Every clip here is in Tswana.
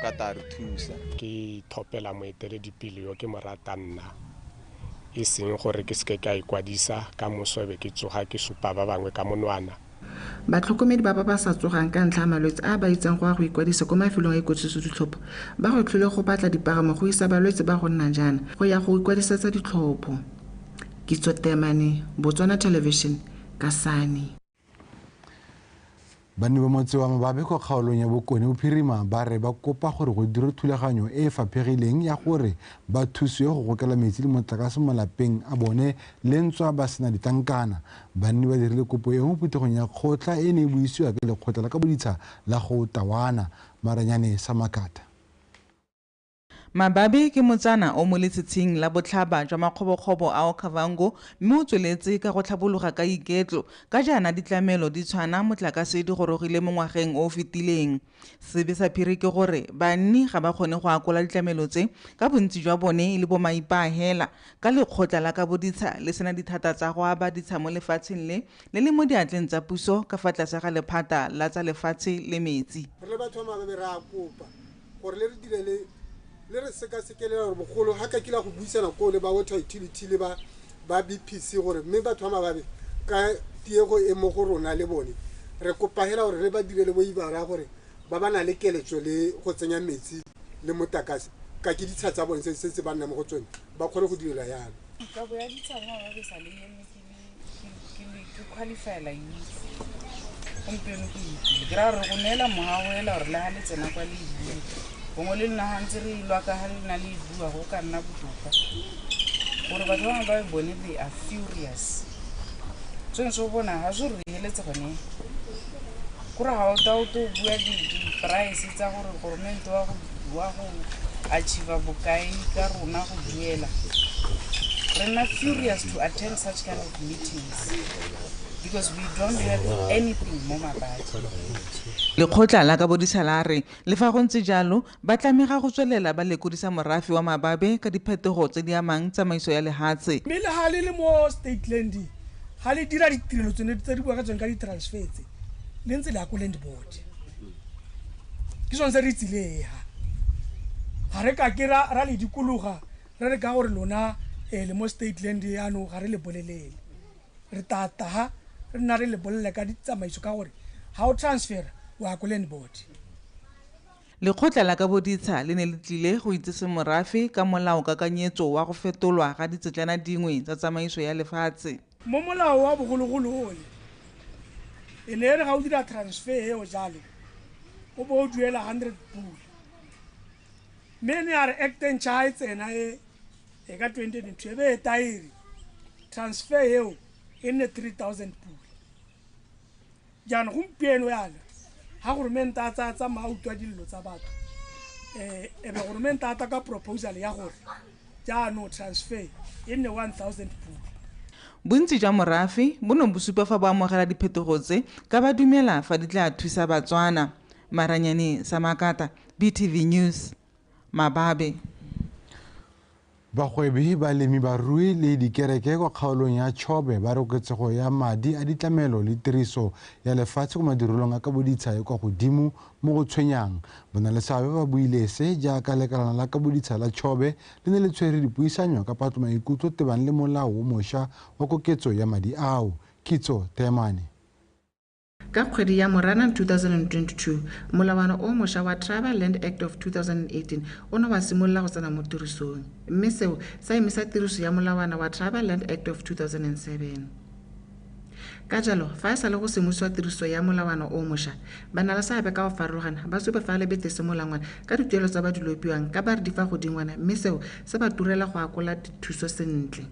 ka ta re thusa. Ke ithopela moeteledipele yo ke mo ratang nna, e seng gore ke seke ka ikwadisa ka moso be ke tsoga ke supa ba bangwe ka monwana. Batlhokomedi ba ba sa tsogang ka ntlha ya malwetse a ba itseng go ya go ikwadisa ko mafelong a ikwadisetso ditlhopho ba gwetlhilwe go batla dipagamo go isa balwetse ba go nna jaana go ya go ikwadisetsa ditlhopho. Kitso Temane, Botswana Television, Kasane. Banni ba motse wa Mababe kwa kgaolong ya Bokone Bophirima ba re ba kopa gore go dirwe thulaganyo e e faphegileng ya gore ba thusiwe go gokela metsi le motlakase mo malapeng a bone le ntswa ba sena ditlankana. Banni ba dirile kopo eo mo phuthegong ya kgotla e ne e buisiwa ke lekgotla la kaboditsha la go Tawana. Maranyane Samakata. Mababe ke motsana o mo letshitshing la botlhaba jwa makgobokgobo a Okavango mme o tsweletse ka go tlhabologa ka iketlo ka jaana ditlamelo di tshwana motlakase di gorogile mo ngwageng o o fetileng. Sebe sa phiri ke gore banni ga ba kgone go akola ditlamelo tse ka bontsi jwa bone e le bomaipaa hela ka lekgotla la kaboditsha le sena dithata tsa go aba ditsha mo lefatsheng le le le mo diatleng tsa puso ka fa tlase ga lephata la tsa lefatshe le metsi. Re le batho ba Mababe re a kopa gore le re direle le re sekasekele gore bogolo ga ka kila go buisana koo le ba water utility le ba BPC gore mme batho ba Mababe ka tiego e mo go rona le bone re kopa hela gore re ba direle bo ibara gore ba ba na le keletso le go tsenya metsi le motlakase ka ke ditsha tsa bone se se ba nna mo go tsone ba kgone go direla yalo. Kabo ya ditsha mo Mababe sa le eme ke qualifyela youth gompieno ke ipile ke raya gore go neela moago ela gore le ga le tsena kwa le e bue gongwe le nna ga ntse re ilwa ka ga le nna le e bua go ka nna botoka gore batho ba bangwe ba bone they are furious tshwanetse o bona ga se re heletse gone kore ga o ta o to bua di-price tsa gore goromente wa go achieve bokae ka rona go duela. Re nna furious to attend such kind of meetings because we don't have anything mo Mababe. Lekgotla la kaboditsha la re le fa go ntse jalo ba tlamega go tswelela ba lekodisa morafe wa Mababe ka diphetogo tse di amang tsamaiso ya lehatshe. Mme le ga le le mo state land ga le dira ditirelo tsone tse di bua ka tsone ka di-transfer tse le ntse le ya ko land board ke sone se re tsile ga re ka ke ra le dikologa re re ka gore lona le mo state land yaanong ga re le bolelele re tataga re nna re le bolele ka ditsamaiso ka gore ga o transfer o ya ko land board. Lekgotla la kaboditsha le ne le tlile go itsese morafe ka molaokakanyetso wa go fetolwa ga ditsetlana dingwe tsa tsamaiso ya lefatshe. Mo molao wa bogologolo ole e ne e re ga o dira transfer eo jalo o bo o duela 100 pula mme ne ya re act e ntšha ga e tsena e ka 2022 e be e taere transfer eo e nne 3000 pula. Jaanong gompieno yana ga goromente a tsaya tsamaya a utlwa dillo tsa batho e be goromente a tla ka proposal ya gore jaanong transfer e nne 1000 pula. Bontsi jwa morafe bo ne bo supa fa bo amogela diphetogo tse ka ba dumela fa di tla thusa Batswana. Maranyane Samakata, BTV News, Mababe. Bagwebi, balemi barui le dikereke kwa kgaolong ya Chobe ba re koketsego ya madi a ditlamelo le tiriso ya lefatshe kwa madirelong a kaboditsha e kwa godimo mo go tshwenyang. Bonaleseabe ba buile se jaaka lekalana la kaboditsha la Chobe le ne le tshwere dipuisanyo ka patlo maikutlo tebang le molao o mošwa wa koketso ya madi ao. Kitso Temane. Ka kgwedi ya Moranang 2022 molawana o mošwa wa Tribal Land Act of 2018 o ne wa simolola go tsena mo tirisong mme seo sa emisa tiriso ya molawana wa Tribal Land Act of 2007. Ka jalo fa e sa le go simosiwa tiriso ya molawana o mošwa ba na le seabe ka go farologana ba supa fa le bete se molangwana ka dituelo tsa ba di lopiwang ka ba re di fa godingwana mme seo se ba turela go akola dithuso sentle.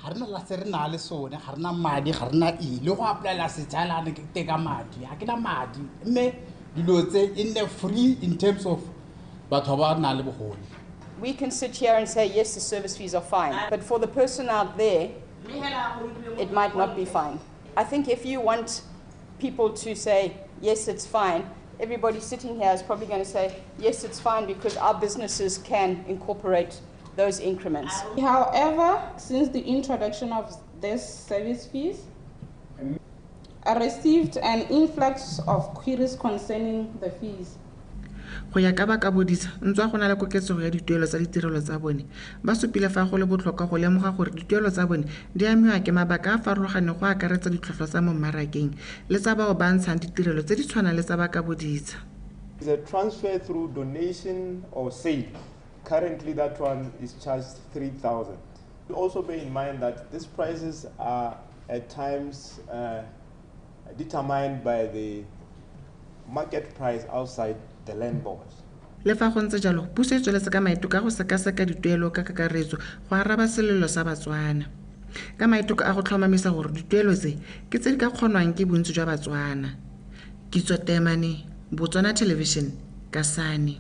Ga re na la se re na le sone ga re na madi ga re na eng le go applyela sejalane ke teka madi ga ke na madi mme dilo tse e nne free in terms of batho ba nang le bogole. We can sit here and say, yes, the service fees are fine. But for the person out there, it might not be fine. I think if you want people to say, yes, it's fine, everybody sitting here is probably going to say, yes, it's fine because our businesses can incorporate those increments. However, since the introduction of this service fees, I received an influx of queries concerning the fees. Go ya ka ba kaboditsha, ntswa go na le koketsego ya dituelo tsa ditirelo tsa bone, ba supile fa go le botlhokwa go lemoga gore dituelo tsa bone di amiwa ke mabaka a a farologaneng go akaretsa ditlhwatlhwa tsa mo mmarakeng le tsa bao ba ntshang ditirelo tse di tshwanang le tsa ba kaboditsha. Is a transfer through donation or sale. Currently that one is charged 3,000. Also bear in mind that these prices are at times determined by the market price outside the land board. Le fa go ntse jalo, puso e tsweletse ka maiteko a go sekaseka dituelo ka kakaretso go araba selelo sa Batswana. Ka maiteko a go tlhomamisa gore dituelo tse ke tse di ka kgonwang ke bontsi jwa Batswana. Kitso Temane, Botswana Television, Kasane.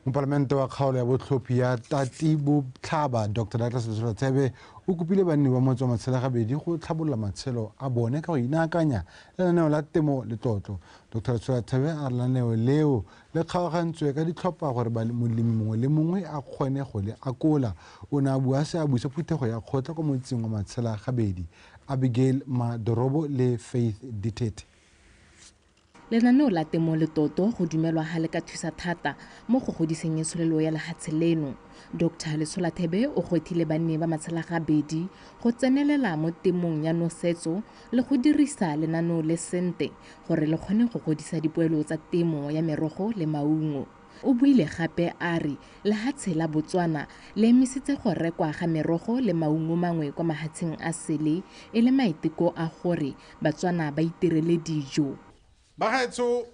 Mopalamente wa kgaolo ya botlhophi ya Tati Botlhaba Dr Douglas Letsholathebe o kopile banni ba motse wa Matshelagabedi go tlhabolola matshelo a bone ka go inaakanya lenaneo la temo letlotlo. Dr Letsholathebe a re lenaneo leo le kgaogantswe ka ditlhopha gore molemi mongwe le mongwe a kgone go le akola. O ne a bua se a buisa phuthego ya kgotla kwa motseng wa Matshelagabedi. Abigail Madorobo le Faith Ditete. Lenaneo la temo letoto go dumelwa ga le ka thusa thata mo go godiseng itsholelo ya lehatshe leno. Dr Letsholathebe o gwethile banni ba Matshelagabedi go tsenelela mo temong ya nosetso le go dirisa lenaneo le sente gore le kgone go godisa dipoelo tsa temo ya merogo le maungo. O buile gape a re lehatshe la Botswana le emisitse go rekwa ga merogo le maungo mangwe kwa mahatsheng a sele e le maiteko a gore Batswana ba itirele dijo. Bagaetsho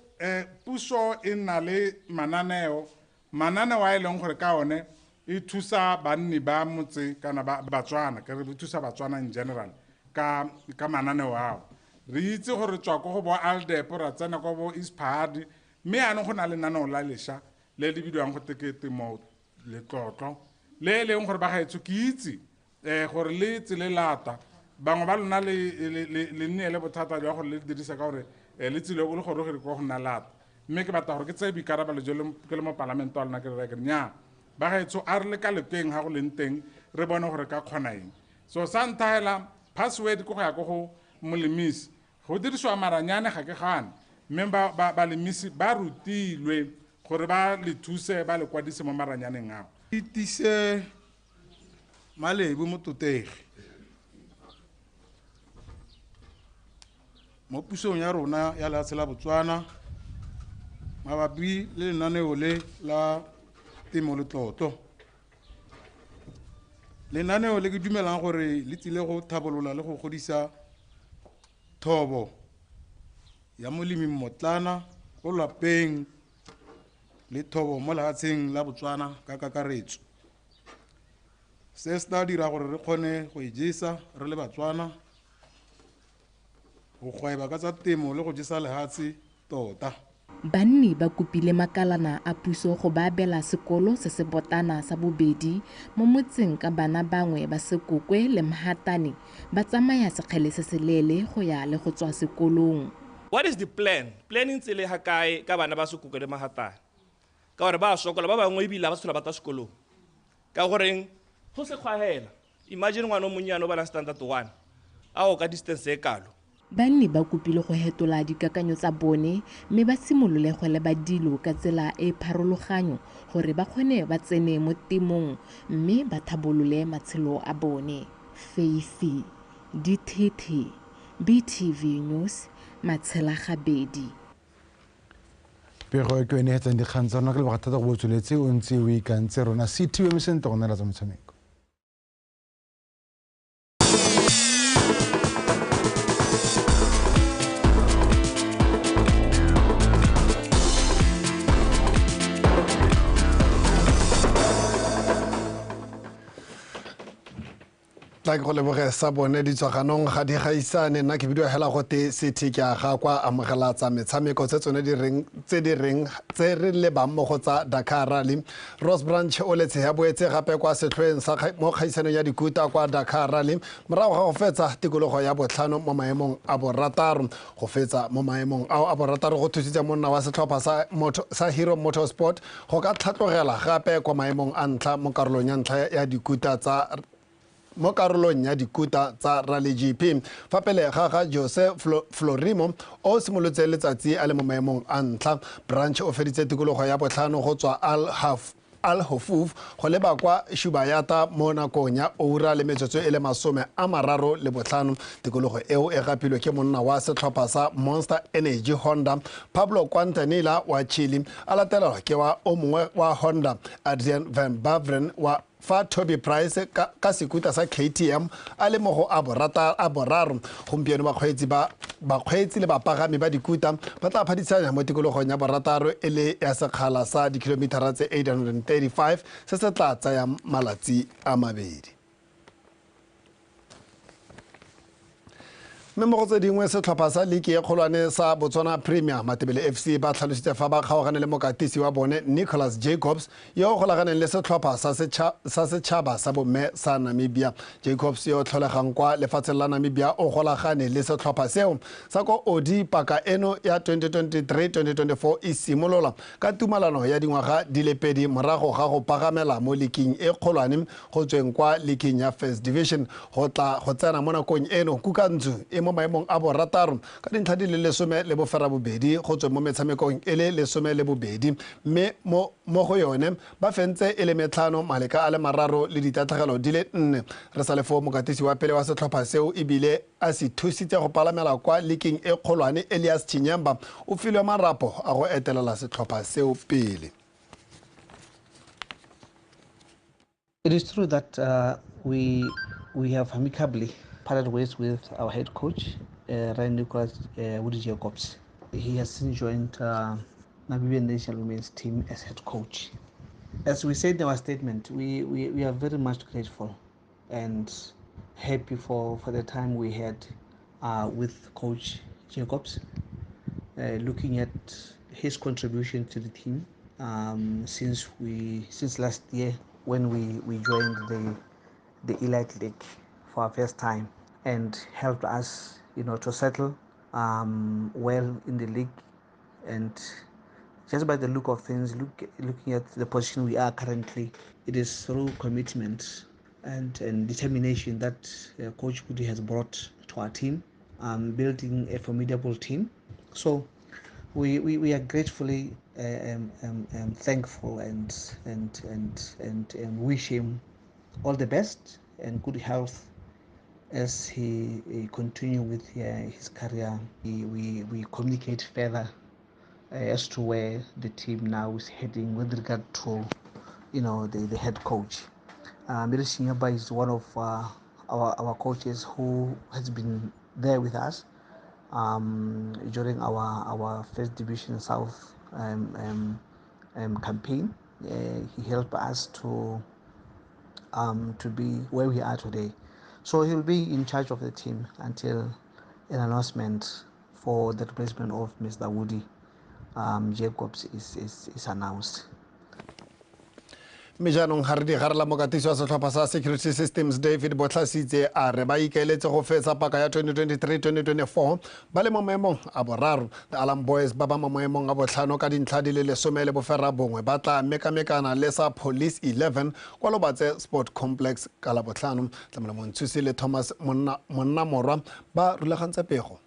puso e nna le mananeo a e leng gore ka one e thusa banni ba motse kana ba Batswana, ke re thusa Batswana in general ka mananeo ao. Re itse gore tswa ko go bo Aldep ra tsena ko bo Ispahadi, mme yaanong go na le lenaneo la lešwa le le bidiwang go ke temo letlotlo le e leng gore bagaetsho ke itse gore le tse le lata bangwe ba lona le nne le bothata jwa gore le dirisa ka gore le tsile o le gore go go nna lata, mme ke batla gore ke tseye boikarabelo jo ke le mo palamente wa lona ke re ke nya bagaetsho a re le ka lekeng ga go leng teng re bone gore ka kgona eng. So sa ntlha hela password ke go ya ko go molemisi go dirisiwa maranyane ga ke gane, mme balemisi ba rutilwe gore ba le thuse ba le kwadise mo maranyaneng ao. Itise malebo mototegi mo pusong ya rona ya lehatshe la Botswana mabapi le lenaneo le la temo letlotlo. Lenaneo le ke dumelang gore le tsile go thabolola le go godisa thobo ya molemi mmotlana ko lapeng le thobo mo lehatsheng la Botswana ka kakaretso. Se se tla dira gore re kgone go ijesa re le Batswana, go gweba ka tsa temo le go jesa lehatshe tota. Banni ba kopile makalana a puso go ba abela sekolo se se botana sa bobedi mo motseng ka bana bangwe ba Sekokwe le Mhatane ba tsamaya sekgele se seleele go ya le go tswa sekolong. What is the plan? Planning tsele ha kae ka bana ba Sekokwe le Mhatane? Ka gore ba sokola ba bangwe ebile ba tshola ba tla sekolong. Ka goreng go se kgwahela. Imagine ngwana o monnyane o bala standard 1 a o ka distance e kalo. Banni ba kopile go hetola dikakanyo tsa bone mme ba simolole go leba dilo ka tsela e pharologanyo gore ba kgone ba tsene mo temong mme ba thabolole matshelo a bone. Faith Ditete, BTV News, Matshelagabedi. Pego e ke yone e etsang dikgang tsa rona, ke leboga thata go bo tsweletse o ntse o ikantse rona. CTV sentle go neela tsa motshameko. Tla ke go leboge sa bone ditswaganong ga di gaisane. Nna ke bidiwa hela gote City ke a ga kwa amogela tsa metshameko tse tsone di reng tse di reng tse re lebang mo go tsa Dakar Rally. Ross Branch o letse ya boetse gape kwa setlhoeng sa mo kgaisanong ya dikuta kwa Dakar Rally morago ga go fetsa tikologo ya botlhano mo maemong a borataro. Go fetsa mo maemong ao a borataro go thusitse monna wa setlhopha sa Hero Motorsport go ka tlhatlogela gape kwa maemong a ntlha mo karolong ya ntlha ya dikuta tsa mo karolong ya dikuta tsa Rally GP. Fa pele ga ga Jose Florimo o simolotse letsatsi a le mo maemong a ntlha. Branch o feditse tikologo ya botlhano go tswa Al Hofuf go leba kwa Shubayata mo nakong ya oura le metsotso e le 35. Tikologo eo e gapilwe ke monna wa setlhopha sa Monster Energy Honda Pablo Quintanilla wa Chile, a latelwa ke wa o mongwe wa Honda Adrian Van Baveren wa fa Toby Price ka sekuta sa KTM a le mo go a boraro. Gompieno bakgweetsi le bapagami ba dikuta ba tla phadisanya mo tikologong ya borataro e le ya sekgala sa dikilomitara tse 835 se se tla tsayang malatsi a mabedi. Mme mo go tse dingwe, setlhopha sa liki e kgolwane sa Botswana Premier Matebele FC ba tlhalositse fa ba kgaogane le mokatisi wa bone Nicholas Jacobs yo o golaganeng le setlhopha sa setšhaba sa bomme sa Namibia. Jacobs yo o tlholegang kwa lefatsheng la Namibia o golagane le setlhopha seo sa ko Odi paka eno ya 2023-2024 e simolola ka tumalano ya dingwaga di le pedi morago ga go pagamela mo liking e kgolwane go tsweng kwa liking ya First Division go tla go tsena mo nakong eno. Kukantsu e mo maemong a borataro ka dintlha di le 18 go tsweng mo metshamekong e le 12, mme mo go yone ba fentse e le 5, maleka a le 3 le ditatlhegelo di le 4. Re sa le foo, mokatisi wa pele wa setlhopha seo ebile a se thusitse go palamela kwa liking e kgolwane Elias Chinyamba o filwe marapo a go etelela setlhopha seo pele. It is true that we have amicably parted ways with our head coach, Ryan Nicholas Woody Jacobs. He has since joined Namibian National Women's team as head coach. As we said in our statement, we are very much grateful and happy for the time we had with Coach Jacobs, looking at his contribution to the team since last year when we joined the Elite League for our first time and helped us, to settle well in the league. And just by the look of things, looking at the position we are currently, it is through commitment and determination that Coach Woody has brought to our team, building a formidable team. So we are gratefully thankful and wish him all the best and good health as he continue with his career. We communicate further as to where the team now is heading with regard to, the head coach. Miri Shinyaba is one of our coaches who has been there with us during our First Division South campaign. He helped us to be where we are today. So he'll be in charge of the team until an announcement for the replacement of Mr. Woody Jacobs is announced. Mme jaanong ga re di garela, mokatisi wa setlhopha sa Security Systems David Botlhasitse a re ba ikaeletse go fetsa paka ya 2023-2024 ba le mo maemong a boraro. The Alarm Boys ba ba mo maemong a botlhano ka dintlha di le 19 ba tla mekamekana le sa Police 11 kwa Lobatse Sport Complex ka Labotlhano. Tlamelo Montshusi le Thomas Monnamorwa ba rulagantse pego.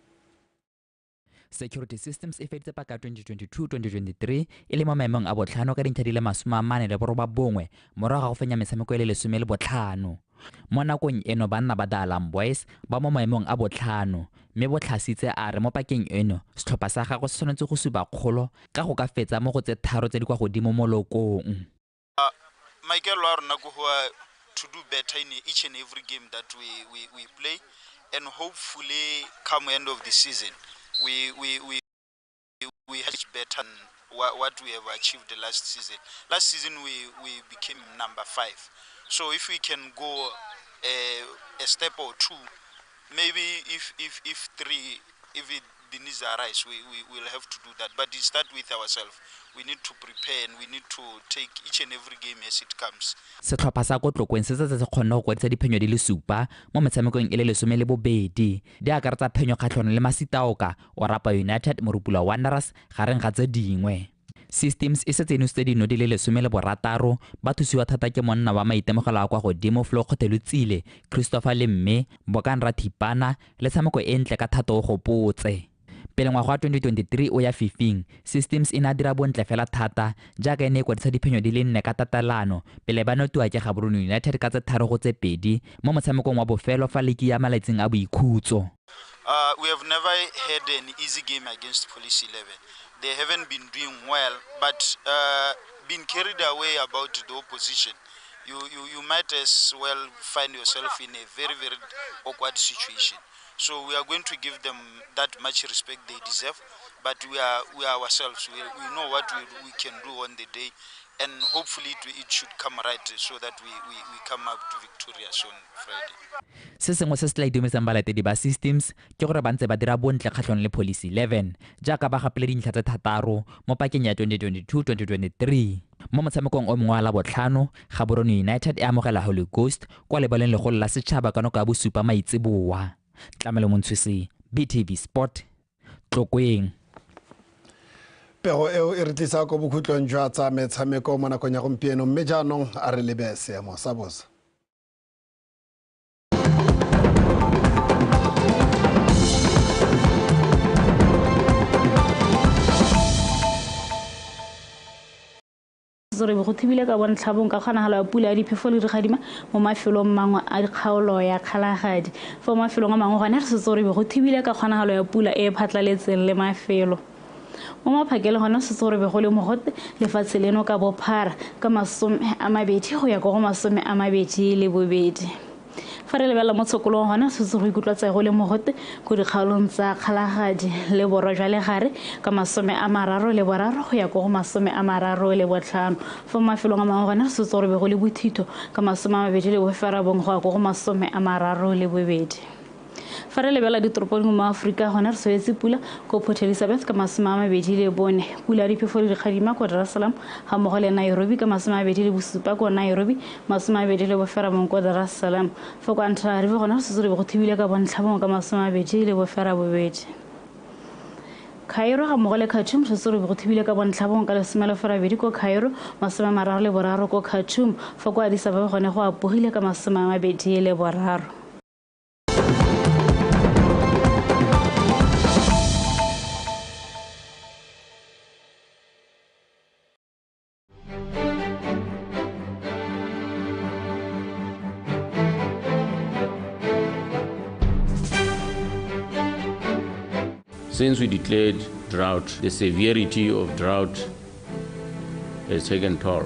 Security Systems e feditse paka 2022-2023 e le mo maemong a botlhano ka dintlha di le 49 morago ga go fenya metshameko e le 15. Mo nakong eno banna ba The Alarm Boys ba mo maemong a botlhano, mme Botlhasitse a re mo pakeng eno setlhopha sa gagwe se tshwanetse go supa kgolo ka go ka fetsa mo go tse tharo tse di kwa godimo mo lokong. Maikaelelo a rona ke go to do better in each and every game that we play, and hopefully come end of the season we have better than what we have achieved the last season. Last season we became number 5. So if we can go a step or two, maybe if 3, if it, the needs arise, we will have to do that. But it start with ourselves. We need to prepare and we need to take each and every game as it comes. Setlhopha sa ko Tlokweng se setse se kgonne go kwadisa diphenyo di le 7 mo metshamekong e le 12. Di akaretsa phenyo kgatlhanong le Masitaoka, Orapa United, Morupula Wanderers gareng ga tse dingwe. Systems e setse e nositse dino di le 16, ba thusiwa thata ke monna wa maitemogelo a kwa godimo Flo Kgothelotsile, Christopher Lemme, Bokang Rathipana le tshameko e ntle ka Thato o Gopotse. Pele ngwaga wa 2023 o ya fifing, Systems e ne a dira bontle fela thata jaaka e ne e kwadisa diphenyo di le 4 ka tatelano pele ba notiwa ke Gaborone United ka tse 3-2 mo motshamekong wa bofelo fa liki ya malatsing a boikhutso. We have never had an easy game against Police 11. They haven't been doing well, but been carried away about the opposition. You might as well find yourself in a very, very awkward situation. So we are going to give them that much respect they deserve, but we are ourselves. We know what we can do on the day, and hopefully it should come right so that we come out victorious on Friday. Se sengwe se se tla itumetsang balatedi ba Systems ke gore ba ntse ba dira bontle kgatlhong le Police 11 jaaka ba gapile dintlha tse 6 mo pakeng ya 2022-2023. Mo motshamekong o mongwe wa Labotlhano, Gaborone United e amogela Holy Ghost kwa lebaleng legolo la setšhaba ka nako ya bosupa maitseboa. Tlamelo Montshwesi, BTV Sport, Tlokweng. Pego eo e re tlisa ko bokhutlong jwa tsa metshameko mo nakong ya gompieno, mme jaanong a re lebe seemo sa bosa. Re go thibile ka bontlhabong ka kgonagalo ya pula ya diphefo le dikgadima mo mafelong mangwe a dikgaolo ya Kgalagadi. Fa mo mafelong a mangwe gone re setse re go thibile ka kgonagalo ya pula e e phatlaletseng le mafelo. Mo maphakele gone setse re go le mogote lefatshe leno ka bophara ka 22 go ya go 22. Fa re lebelela mo tshokolong gone setse go ikutlwa tsa go le mogote ko dikgaolong tsa Kgalagadi le borwa jwa legare ka 33 go ya go 35. Fa mo mafelong a mangwe gone setse re go le bothito ka 29 go ya go 32. Fa re lebelela ditoropong mo Aforika gone re swetse pula ko Port Elizabeth ka 24, pula ya diphefo le dikgadima ko Dar es Salaam ga mmogo le Nairobi ka 27 ko Nairobi, 29 ko Dar es Salaam. Fa kwa Antananarivo gone re setse re go thibile ka bontlhabongwe ka 28. Cairo ga mmogo le Khartoum setse re go thibile ka bontlhabongwe ka 18 ko Cairo, 33 ko Khartoum. Fa kwa Addis Ababa gone go apogile ka 23. Since we declared drought, the severity of drought has taken toll.